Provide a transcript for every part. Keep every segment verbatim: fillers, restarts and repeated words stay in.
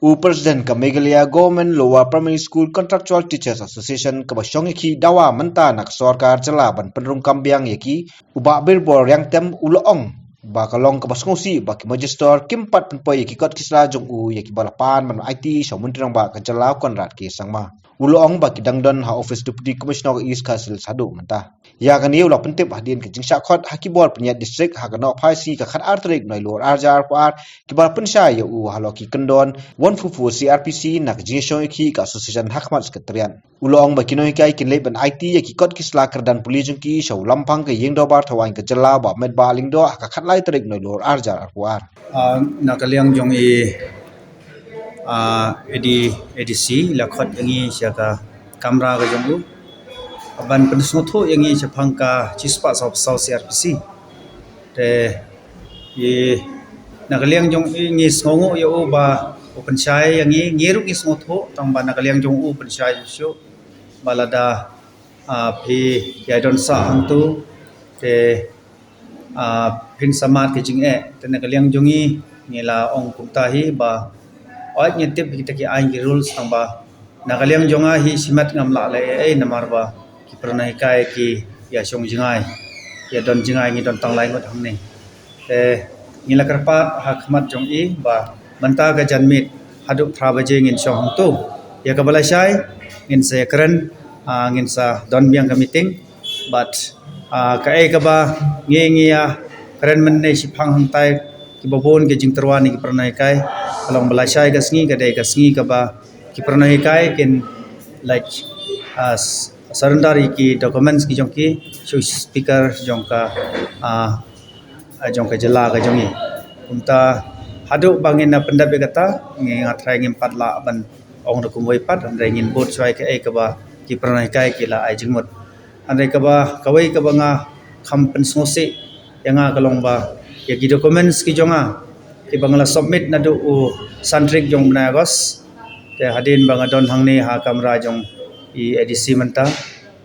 U President ka Meghalaya Government Lower Primary School Contractual Teachers Association kaba shong ïa ki dawa mynta na ka sorkar jylla ban pynrung kam biang ïa ki, u Bah Birbor Riangtem u la ong ba ka long kaba sngewsih ba ki Magistrate kim pat pynpoi ïa ki kot ki sla jong u ïa kiba la pan ban aiti sha u Myntri Rangbah ka jylla Conrad K Sangma. U la ong ba ki dang don ha office Deputy Commissioner East Khasi Hills haduh mynta. Ïa kane u la pyntip hadien ka jingshah khot ha ki bor pynïaid district ha ka Nohphaisngi ka khatar tarik Naiïur arhajar arphew ar, kiba la pynshai ïa u halor ki kyndon one four four C R P C na ka jingïashong ïa ki ka Association ha khmat Secretariat. U la ong ba ki nonghikai kin leit ban aiti ïa ki kot ki sla kyrdan pule jong ki sha u Lamphang ka Ïing Dorbar Thawaiñ ka jylla Bah Metbah Lyngdoh ha ka khatlai tarik Naiïur arhajar arphew ar. Ah, na ka liang jong i, ah, A D, A D C la khot ïa ngi sha ka kamra ka jong u ban pynsngewthuh ïa ngi shaphang ka shispah sawphew saw C R P C. Te i, na ka liang jong i ngi sngewnguh ïa u ba u pynshai ïa ngi, ngi ruh ngi sngewthuh tang ba na ka liang jong u pynshai shuh shuh ba lada, ah, phi ïa don sah hangtu te, ah, phin sa mad ka jingeh. Te na ka liang jong ngi ngi la ong kumta hi ba oi ngi tip kita ki aiñ ki rules tang ba na ka liang jong nga hi shimet ngam lah leh ei ei namar ba ki pyrnai hikai ki ïa shong jngai, ïa don jngai, ngi don tang lai ngut hangne. Te ngi la kyrpad ha khmat jong i ba mynta ka janmiet haduh phra baje ngin shong hangtu. Ïa kaba lashai ngin sa ïa kren, ah, ngin sa don biang ka meeting. Bad, ah, kaei kaba ngi ngi ïa kren mynne shaphang hangtai kiba bun ki jingtyrwa na ki pyrnai hikai. Ka long ba lashai ka sngi ka dei ka sngi kaba ki pyrnai hikai kin, like, ah, s-, surrender ïa ki documents ki jong ki sha u speaker jong ka, ah, ah, jong ka jylla ka jong ngi. Kumta haduh ba ngin na pyndep ïa kata, ngi nga trai ngim pat lah ban ong da kumwei pat, hynrei ngin bud shuwa ïa kaei kaba ki pyrnai hikai ki la ai jingmut. Hynrei kaba, kawei kaba nga kham pynsngewsih ïa nga ka long ba ïa ki documents ki jong nga kiba nga la submit naduh u san tarik jong u bnai August. Te hadien ba nga don hangne ha kamra jong i A D C mynta,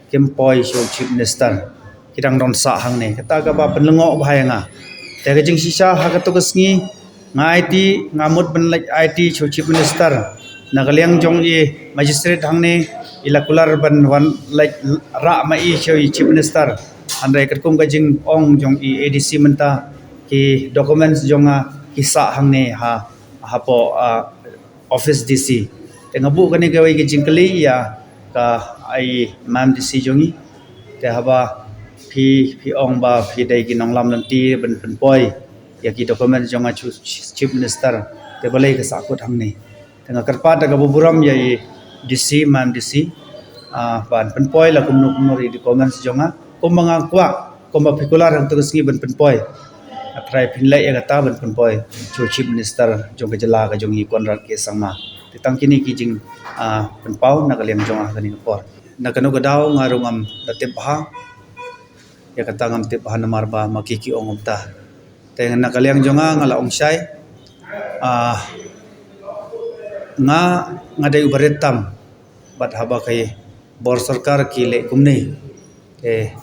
kim poi sha u Chief Minister. Ki dang don sah hangne. Kata kaba pynlyngngoh bha ïa nga. Te ka jingshisha ha kato ka sngi nga aiti, nga mut ban leit aiti sha u Chief Minister. Na ka liang jong i magistrate hangne i la kular ban wan leit rah ma i sha u Chief Minister. Hynrei katkum ka jingong jong i A D C mynta ki documents jong nga ki sah hangne ha, hapoh, ah, office D C. Te nga buh kane kawei ka jingkylli ïa ka i Ma'am D C jong ngi. Te haba phi, phi ong ba phi dei ki nonglam lynti ban pynpoi ïa ki document jong nga sha u Chief Minister. Te balei ka sahkut hangne. Te nga kyrpad da kaba burom ïa i D C, Ma'am D C, ah, ban pynpoi la kumno kumno ïa i documents jong nga. Kumba nga kwah, kumba phi kular hangto ka sngi ban pynpoi. Nga trai phin leh ïa kata ban pynpoi sha u Chief Minister jong ka jylla ka jong ngi Conrad K Sangma. Te tang kine ki jing, ah, pynpaw na ka liang jong nga ha kane ka por. Na kano ka daw nga ruh ngam da tip bha. Ïa kata ngam tip bha namar ba ma ki ki ong kumta. Te na ka liang jong nga nga la ong shai. Ah, nga, nga dei u barit tam. Bad haba ka i bor sorkar ki leh kumne. Te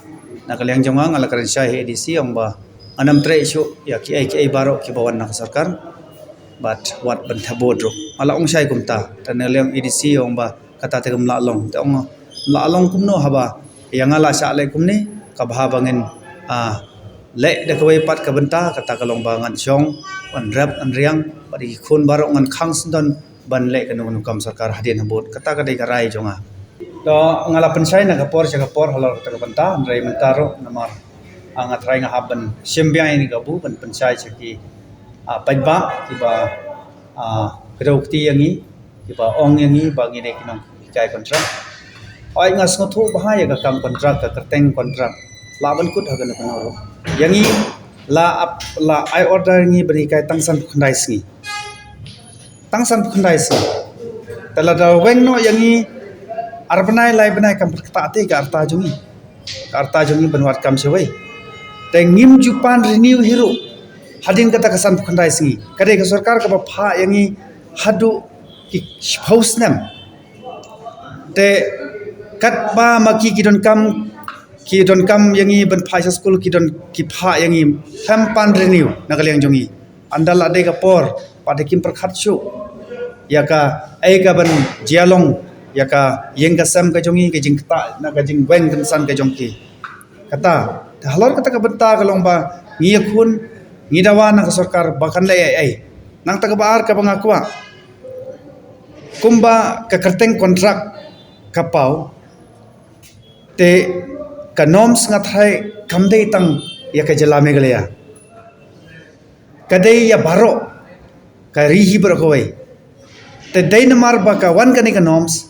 na ka liang jong nga nga la kren shai ha A D C ong ba ngan ym treh shuh ïa kiei kiei baroh kiba wan na ka sorkar. Bad wat ban thep vote ruh. Nga la ong shai kumta. Te na ka liang A D C ong ba kata te kam lah long. Te ong lah long kumno haba ïa nga la shah leh kumne, kaba haba ngin, ah, leh da kawei pat ka bynta, kata ka long ba ngan shong, ngan rep, ngan riang bad ïa ki khun baroh ngan khang syndon ban leh kano kano kam sorkar hadien habud. Kata ka dei ka rai jong nga. To nga la pynshai na ka por sha ka por halor kata ka bynta, hynrei mynta ruh namar, ah, nga trai nga hap ban shim biang ïa kane ka kabu ban pynshai sha ki, ah, paidbah kiba, ah, kdew kti ïa ngi, kiba ong ïa ngi ba ngi dei ki nonghikai kontrak. Oi nga sngewthuh bha ïa ka kam kontrak, ka kyrteng kontrak. Lah ban kut ha kano kano ruh. Ïa ngi la ap, la ai order ïa ngi ban hikai tang sanphew khyndai sngi. Tang sanphew khyndai sngi. Te lada weng noh ïa ngi ar bnai lai bnai kam pyrkhat te ka rta jong ngi. Ka rta jong ngi ban wad kam shawei. Te ngim ju pan renew hi ruh hadien kata ka sanphew khyndai sngi. Ka dei ka sorkar kaba phah ïa ngi haduh ki shiphew snem. Te katba ma ki ki donkam, ki donkam ïa ngi ban phah sha skul, ki don, ki phah ïa ngi, khlem pan renew na ka liang jong ngi. Ynda la dei ka por pat te kim pyrkhat shuh. ïa ka, ai ka ban jia long ïa ka ïing ka sem ka jong ngi, ka jingktah na ka jingweng kynsan ka jong ki. Kata, te halor kata ka bynta ka long ba ngi ïakhun, ngi dawa na ka sorkar ba kan leh ai ai. Nangta kaba ar kaba nga kwah, kumba ka kyrteng kontrak ka paw, te ka norms nga tharai kam dei tang ïa ka jylla Meghalaya, ka dei ïa baroh ka ri hi baroh kawei. Te dei namar ba ka wan kane ka norms,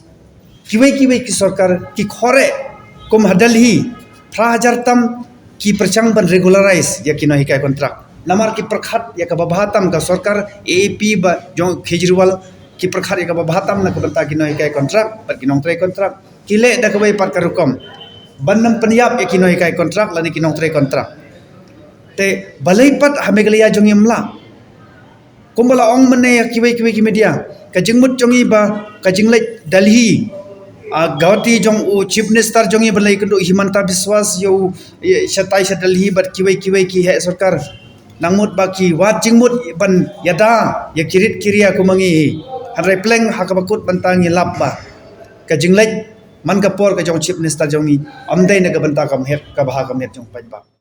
kiwei kiwei ki sorkar ki khore, kum ha Delhi, phra hajar tam ki pyrshang ban regularize ïa ki nonghikai kontrak. Namar ki pyrkhat ïa kaba bha tam, ka sorkar A A P ba jong Kejriwal, ki pyrkhat ïa kaba bha tam na ka bynta ki nonghikai kontrak bad ki nongtrei kontrak. Ki leh da kawei pat ka rukom ban nym pynïap ïa ki nonghikai kontrak lane ki nongtrei kontrak. Te balei pat ha Meghalaya jong ngi ym lah? Kumba la ong mynne ïa kiwei kiwei ki media, ka jingmut jong ngi ba ka jingleit Delhi, ah, Guwahati jong u Chief Minister jong ngi ba la ïakynduh Himanta Biswas ïa u, ïa, shatai sha Delhi bad kiwei kiwei ki heh sorkar. Nang mut ba ki wad jingmut ban ïada ïa ki rit ki ria kum ma ngi hi. Hynrei pleng ha kaba kut bynta ngi lap ba ka jingleit man ka por ka jong Chief Minister jong ngi ym dei na ka bynta ka miet, ka bha ka miet jong paidbah.